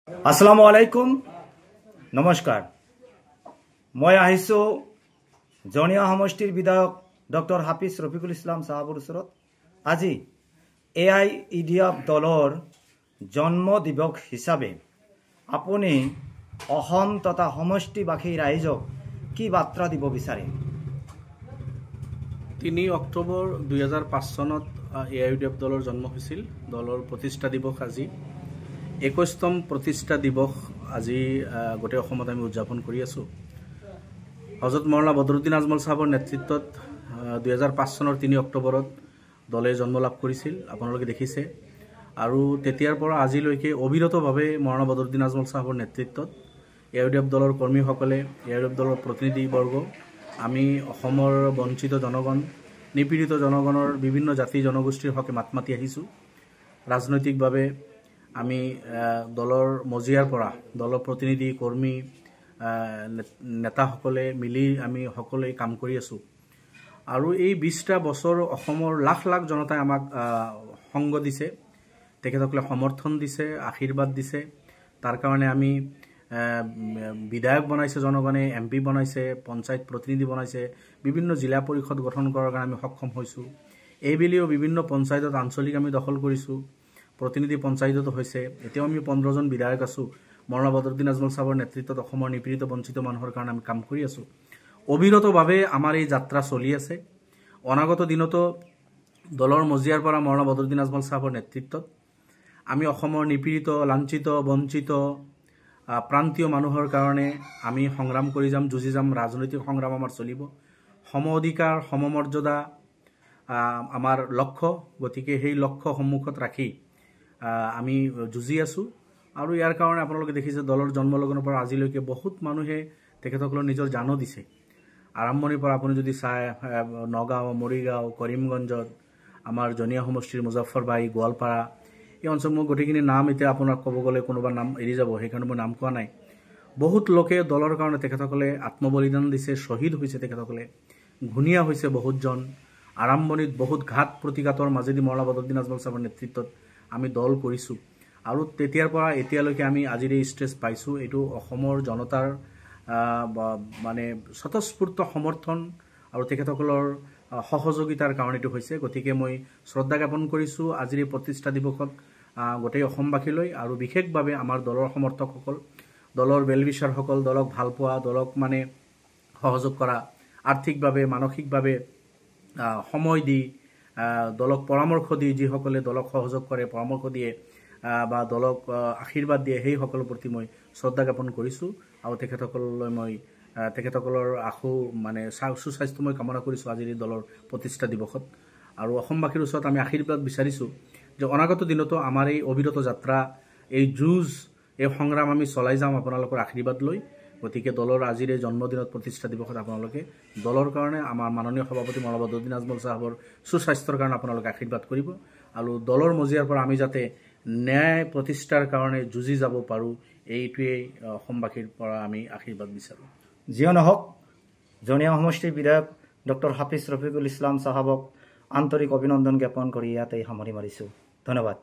আসসালামু আলাইকুম, নমস্কাৰ। মই আহিছোঁ জনীয়া সমষ্টিৰ বিধায়ক ডক্টৰ হাফিজ ৰফিকুল ইছলাম চাহাবৰ ওচৰত। আজি এ I U D F দলৰ জন্ম দিৱস হিচাপে আপুনি অসম তথা সমষ্টিবাসী ৰাইজক কি বাৰ্তা দিব বিচাৰে? 3 অক্টোবৰ 2005 চনত এ I U D F দলৰ জন্ম হৈছিল। দলৰ প্ৰতিষ্ঠা দিৱস আজি, 21তম প্ৰতিষ্ঠা দিৱস আজি গোটেই অসমত আমি উদযাপন কৰি আছোঁ। হজৰত মৌলানা বদৰুদ্দিন আজমল চাহাবৰ নেতৃত্বত 2005 চনৰ 3 অক্টোবৰত দলে জন্ম লাভ কৰিছিল, আপোনালোকে দেখিছে। আৰু তেতিয়াৰ পৰা আজিলৈকে অবিৰতভাৱে মৌলানা বদৰুদ্দিন আজমল চাহাবৰ নেতৃত্বত এ I U D F দলৰ কৰ্মীসকলে, এ I U D F দলৰ প্ৰতিনিধিবৰ্গ, আমি অসমৰ বঞ্চিত জনগণ, নিপীড়িত জনগণৰ বিভিন্ন জাতি জনগোষ্ঠীৰ হকে মাত মাতি আহিছোঁ। ৰাজনৈতিকভাৱে আমি দলৰ মজিয়াৰ পৰা দলৰ প্ৰতিনিধি, কৰ্মী, নেতাসকলে মিলি আমি সকলোৱে কাম কৰি আছোঁ। আৰু এই 20টা বছৰ অসমৰ লাখ লাখ জনতাই আমাক সংগ দিছে, তেখেতসকলে সমৰ্থন দিছে, আশীৰ্বাদ দিছে। তাৰ কাৰণে আমি বিধায়ক বনাইছে জনগণে, এম পি বনাইছে, পঞ্চায়ত প্ৰতিনিধি বনাইছে, বিভিন্ন জিলা পৰিষদ গঠন কৰাৰ কাৰণে আমি সক্ষম হৈছোঁ। এইবেলিও বিভিন্ন পঞ্চায়তত আঞ্চলিক আমি দখল কৰিছোঁ, প্ৰতিনিধি পঞ্চায়ততো হৈছে। এতিয়াও আমি 15জন বিধায়ক আছোঁ। মৌলানা বদৰুদ্দিন আজমল চাহাবৰ নেতৃত্বত অসমৰ নিপীড়িত বঞ্চিত মানুহৰ কাৰণে আমি কাম কৰি আছোঁ। অবিৰতভাৱে আমাৰ এই যাত্ৰা চলি আছে। অনাগত দিনতো দলৰ মজিয়াৰ পৰা মৌলানা বদৰুদ্দিন আজমল চাহাবৰ নেতৃত্বত আমি অসমৰ নিপীড়িত, লাঞ্ছিত, বঞ্চিত প্ৰান্তীয় মানুহৰ কাৰণে আমি সংগ্ৰাম কৰি যাম, যুঁজি যাম। ৰাজনৈতিক সংগ্ৰাম আমাৰ চলিব। সম অধিকাৰ, সমমৰ্যাদা আমাৰ লক্ষ্য। গতিকে সেই লক্ষ্য সন্মুখত ৰাখি আমি যুঁজি আছোঁ। আৰু ইয়াৰ কাৰণে আপোনালোকে দেখিছে দলৰ জন্মলগ্নৰ পৰা আজিলৈকে বহুত মানুহে তেখেতসকলৰ নিজৰ জানো দিছে। আৰম্ভণিৰ পৰা আপুনি যদি চায়, নগাঁও, মৰিগাঁও, কৰিমগঞ্জত, আমাৰ জনীয়া সমষ্টিৰ মুজাফৰবাৰী, গোৱালপাৰা এই অঞ্চল, মই গোটেইখিনি নাম এতিয়া আপোনাক ক'ব গ'লে কোনোবা নাম এৰি যাব, সেইকাৰণে মই নাম কোৱা নাই। বহুত লোকে দলৰ কাৰণে তেখেতসকলে আত্মবলিদান দিছে, শ্বহীদ হৈছে, তেখেতসকলে ঘূণীয়া হৈছে বহুতজন। আৰম্ভণিত বহুত ঘাত প্ৰতিঘাতৰ মাজেদি মৌলানা বদৰুদ্দিন আজমল চাহাবৰ নেতৃত্বত আমি দল কৰিছোঁ। আৰু তেতিয়াৰ পৰা এতিয়ালৈকে আমি আজিৰ এই ষ্টেজ পাইছোঁ। এইটো অসমৰ জনতাৰ মানে স্বতঃস্ফূৰ্ত সমৰ্থন আৰু তেখেতসকলৰ সহযোগিতাৰ কাৰণে এইটো হৈছে। গতিকে মই শ্ৰদ্ধা জ্ঞাপন কৰিছোঁ আজিৰ এই প্ৰতিষ্ঠা দিৱসত গোটেই অসমবাসীলৈ, আৰু বিশেষভাৱে আমাৰ দলৰ সমৰ্থকসকল, দলৰ বেলবিচাৰসকল, দলক ভালপোৱা, দলক মানে সহযোগ কৰা, আৰ্থিকভাৱে, মানসিকভাৱে সময় দি, দলক পৰামৰ্শ দি যিসকলে দলক সহযোগ কৰে, পৰামৰ্শ দিয়ে বা দলক আশীৰ্বাদ দিয়ে, সেইসকলৰ প্ৰতি মই শ্ৰদ্ধা জ্ঞাপন কৰিছোঁ। আৰু তেখেতসকললৈ মই তেখেতসকলৰ আশু মানে সুস্বাস্থ্য মই কামনা কৰিছোঁ আজিৰ এই দলৰ প্ৰতিষ্ঠা দিৱসত। আৰু অসমবাসীৰ ওচৰত আমি আশীৰ্বাদ বিচাৰিছোঁ যে অনাগত দিনতো আমাৰ এই অবিৰত যাত্ৰা, এই যুঁজ, এই সংগ্ৰাম আমি চলাই যাম আপোনালোকৰ আশীৰ্বাদ লৈ। গতিকে দলৰ আজিৰ এই জন্মদিনত, প্ৰতিষ্ঠা দিৱসত আপোনালোকে দলৰ কাৰণে, আমাৰ মাননীয় সভাপতি মৌলানা বদৰুদ্দিন আজমল চাহাবৰ সুস্বাস্থ্যৰ কাৰণে আপোনালোকে আশীৰ্বাদ কৰিব। আৰু দলৰ মজিয়াৰ পৰা আমি যাতে ন্যায় প্ৰতিষ্ঠাৰ কাৰণে যুঁজি যাব পাৰোঁ, এইটোৱেই অসমবাসীৰ পৰা আমি আশীৰ্বাদ বিচাৰোঁ। যিয়ে নহওক, জনীয়া সমষ্টিৰ বিধায়ক ডক্টৰ হাফিজ ৰফিকুল ইছলাম চাহাবক আন্তৰিক অভিনন্দন জ্ঞাপন কৰি ইয়াতেই সামৰণি মাৰিছোঁ। ধন্যবাদ।